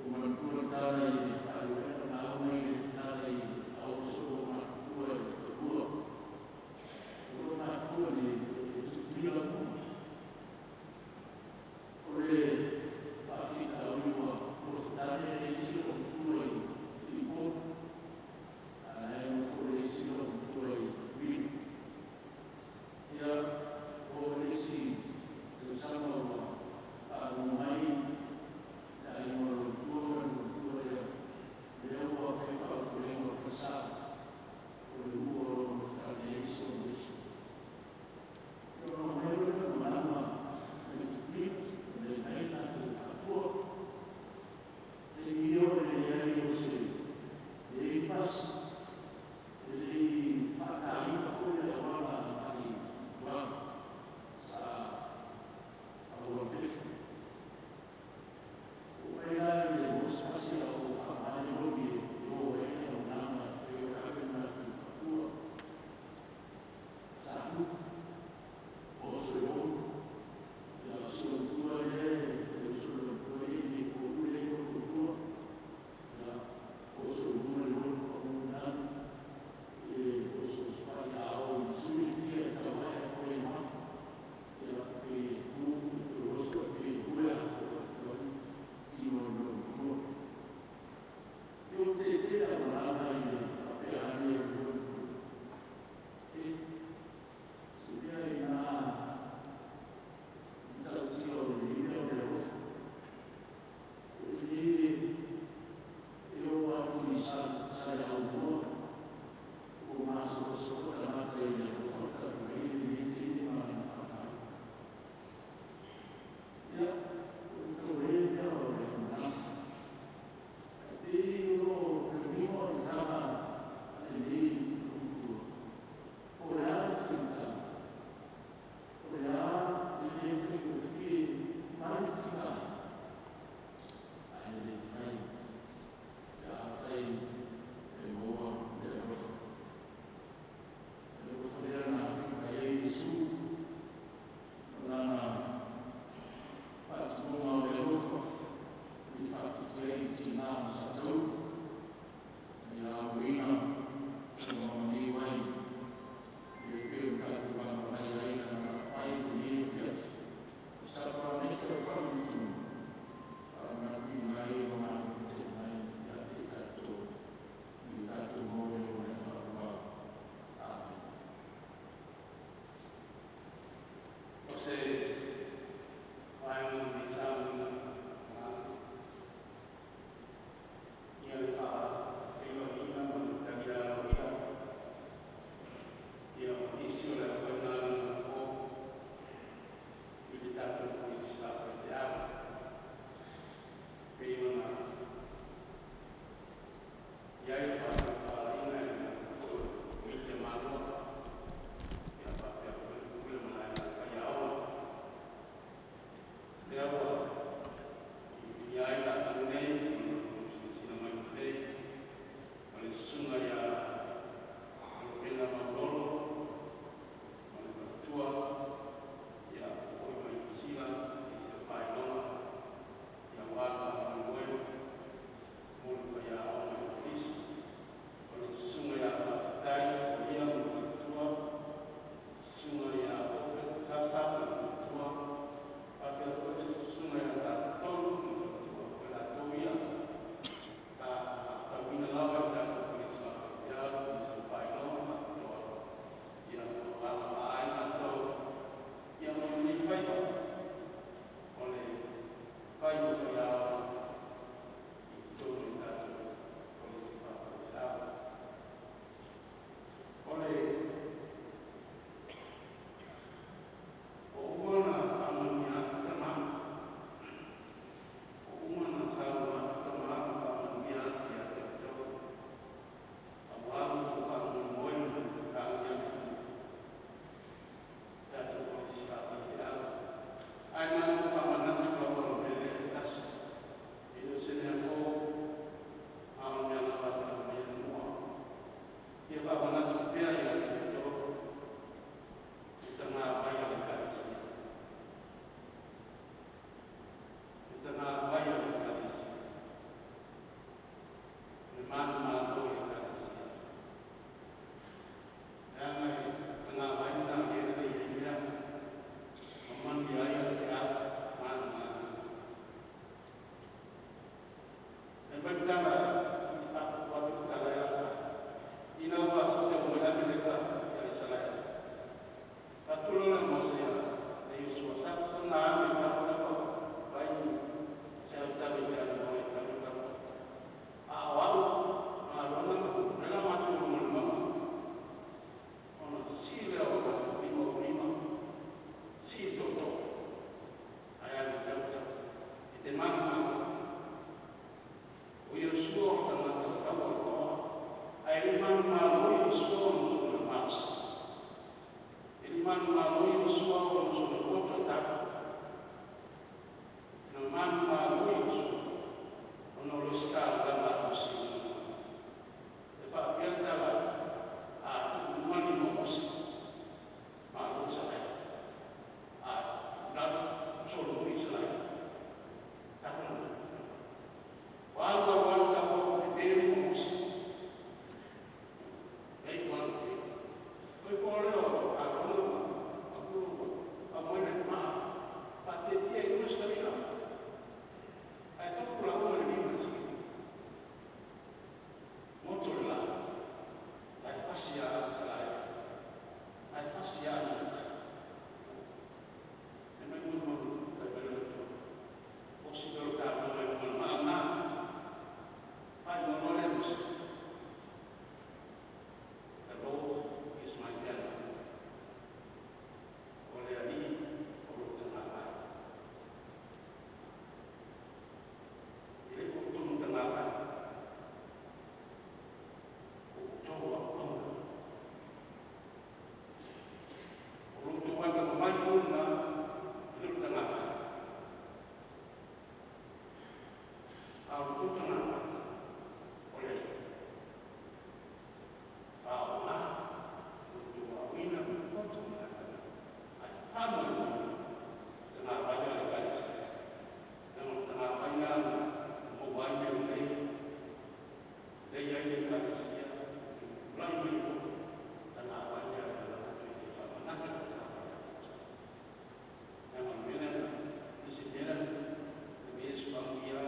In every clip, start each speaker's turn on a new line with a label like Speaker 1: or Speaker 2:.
Speaker 1: Ua manatua le tala i le faaiuaiuga na aumai le tala i auso o matutua i toalua. O lo matua le Tutuila ma o le faafitauli ua lofotale le isi loomatua i Upolu, ae nofo le isi loomatua i Tutuila. Ia, o le isi tausaga ua faalogo mai le aiga o le matua ma le matua lea, lea ua fai faaulufalega o Fasa, o le ua o lo o nofotale ai si ou uso. Ona oo mai loa lea o le malaga mai Tutuila, le nai latou faatua. Taimi ia o le leai o se leai pasi, e le i faataina foi le auala agai i tua, sa auala pefu. Oo mai la i le pasi a o faaaoga le loli e o ai le auaunaga e o e ave le matou faatua. Sa alu, oso i loli, ia o si matua lea, le uso i le matua e le polu le nofo i tua. Ia, oso i luga le loli, pau i lalo, e oso i a oo ina sui le pia e tau ae atu ai i le mafa. Ia, pe tu, pe oso, pe ue atoa atu ai tino o le matua. E o te te a malaga i le faapea ane o le matua. E se mea i nā matautia o le mea o le alofa. E le e o atu i sa le aumoa, o masofasofa tagata i le alofa talu ai lenei teine ma lana fanau. Ia, o le tauē lea o le auaunaga. Ae pei o lo o manino le tala a lenei matua, po o le a le faigata, o le a le le faigofie ma le tiga, ae le mafai pe afai e maua le alofa. O le alofa lea na afi mai ai Iesu ma lana faatinoga o le alofa i faafiti ai i tina ma sa ia aoina ua maniu ai le pei o tatou lagolago ai na malapai lenei afiafi. O sakaramaka o faamanuiaina faamanatuina ai lona alofa tele mai ia te tatou i le tatou maua ai o le faaaloalo. Amen.
Speaker 2: O se vaega mai Samoa. Manumalo i Ekalesia. Leaga e tagavai lena o lea e lelei ai mea ma manuia ai ale feau manumalo. E mai le tala i faapito atu le tala e la fai. Ina ua sita mai Ameleka ia Isaraele. Faatulo le Mose ia Iosua sa sa na ame tau tau vai se au tau i te alo e tau tau. A o au ma lona le la matu mo le mama. Ona si le o matu lima o lima. Si to to. Ai alu tau tau. E te mana mana. O Iosua o tangata o tau o toa. Ai le manu malo Iosua o no sona mausi. E le manu malo Iosua o no sona poto e tau. Na manu malo Iosua o no le sta o la mausi. E whaapia tala a tuku mani mo Mose. Malo Israel. A lalo solo Israel. Tako na. Walu walu tako e pere mo Mose. Ei walu e. Oi ko leo a rona a kuru a moene ma pa te tia i nusta vila. Ai tofu la uma le lima si. Moto le la. Ai fasi a Israel. Ai fasi a Amerika. E mai mo mo tai pele to. O si lo ka mo mai mo ma na. Pai mo no le mos. The Lord is my banner. O le ali o lo tanga E le o tonu tanga O toa anga. O lo toa tanga mai funa i le tanga A o tanga o le ali. Whaola, o tua wina, o tuna tanga. Ai whamau tanga waina le kanisa. Nanga tanga waina mo wai me nei. Nei ai le kanisia. Lai me fo. Tanga waina le la tu i te whamanatu tanga waina. Nanga mena, isi mena, le me suangia.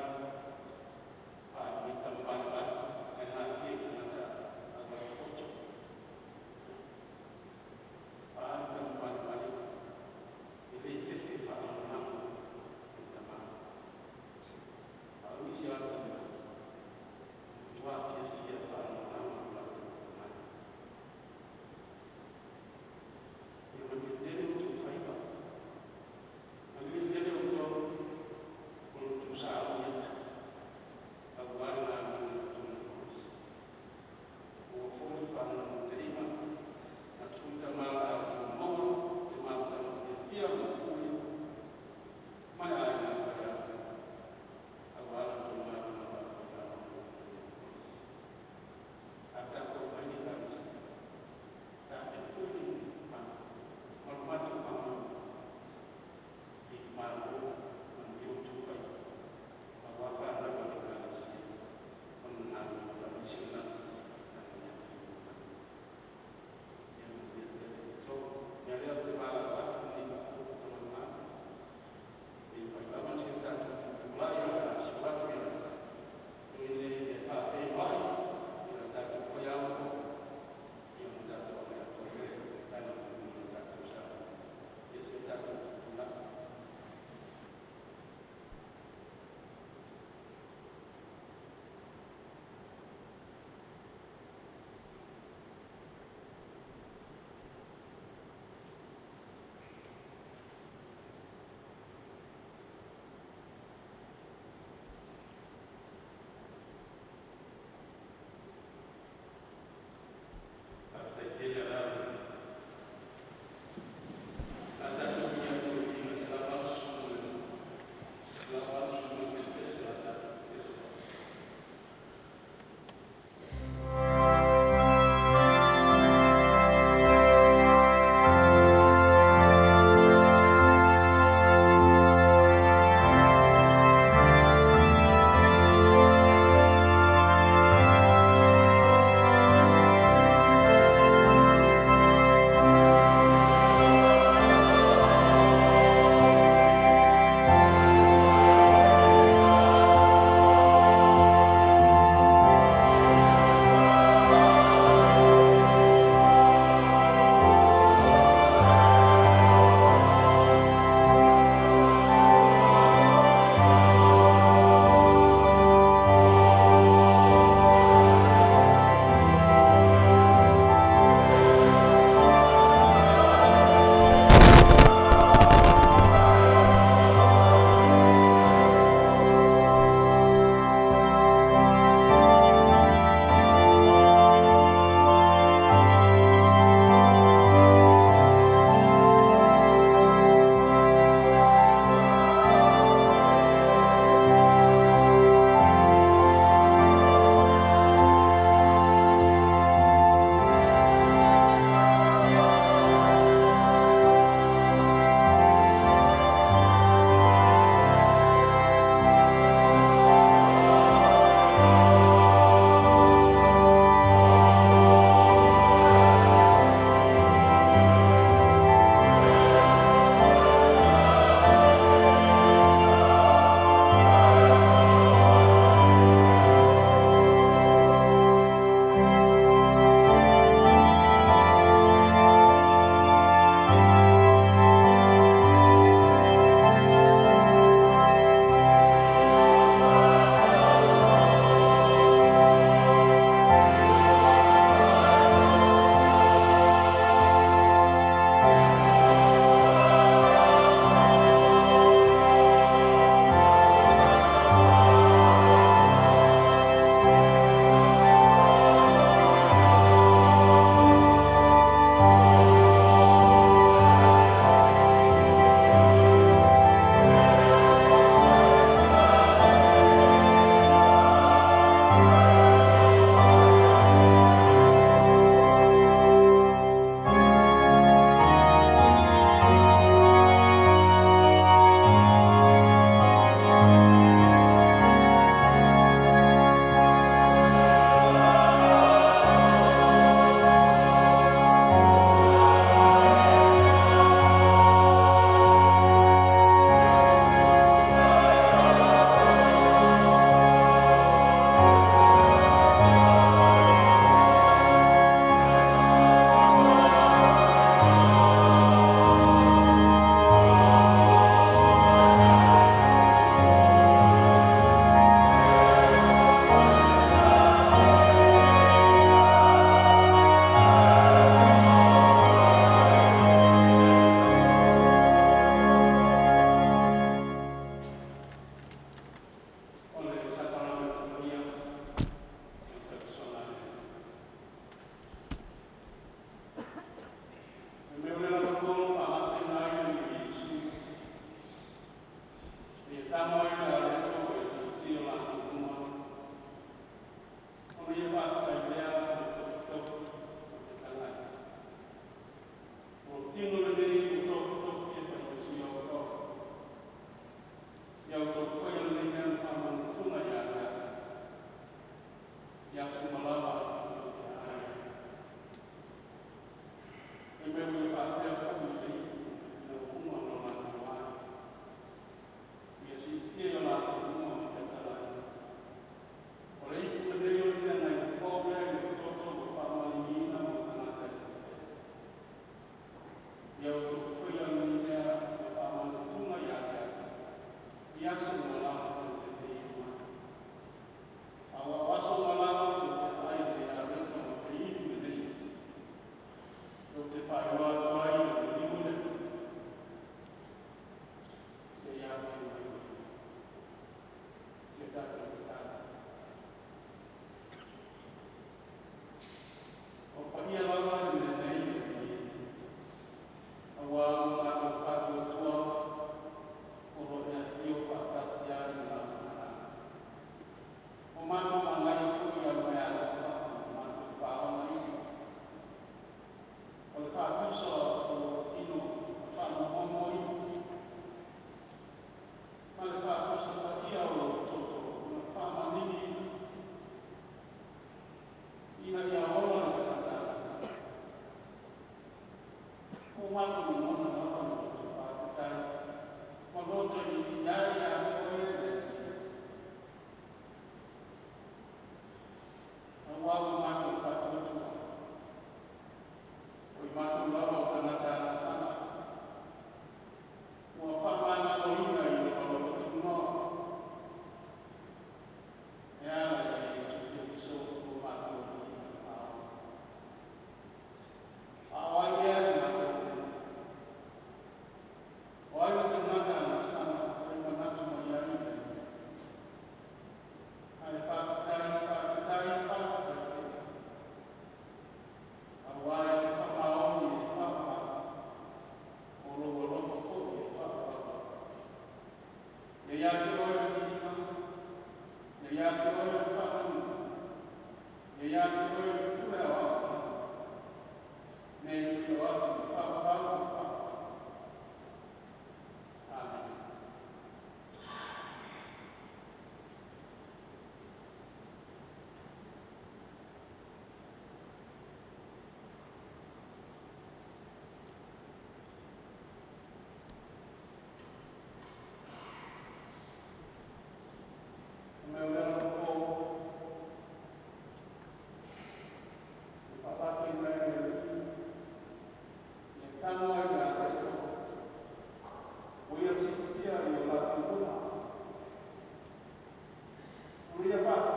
Speaker 2: Ia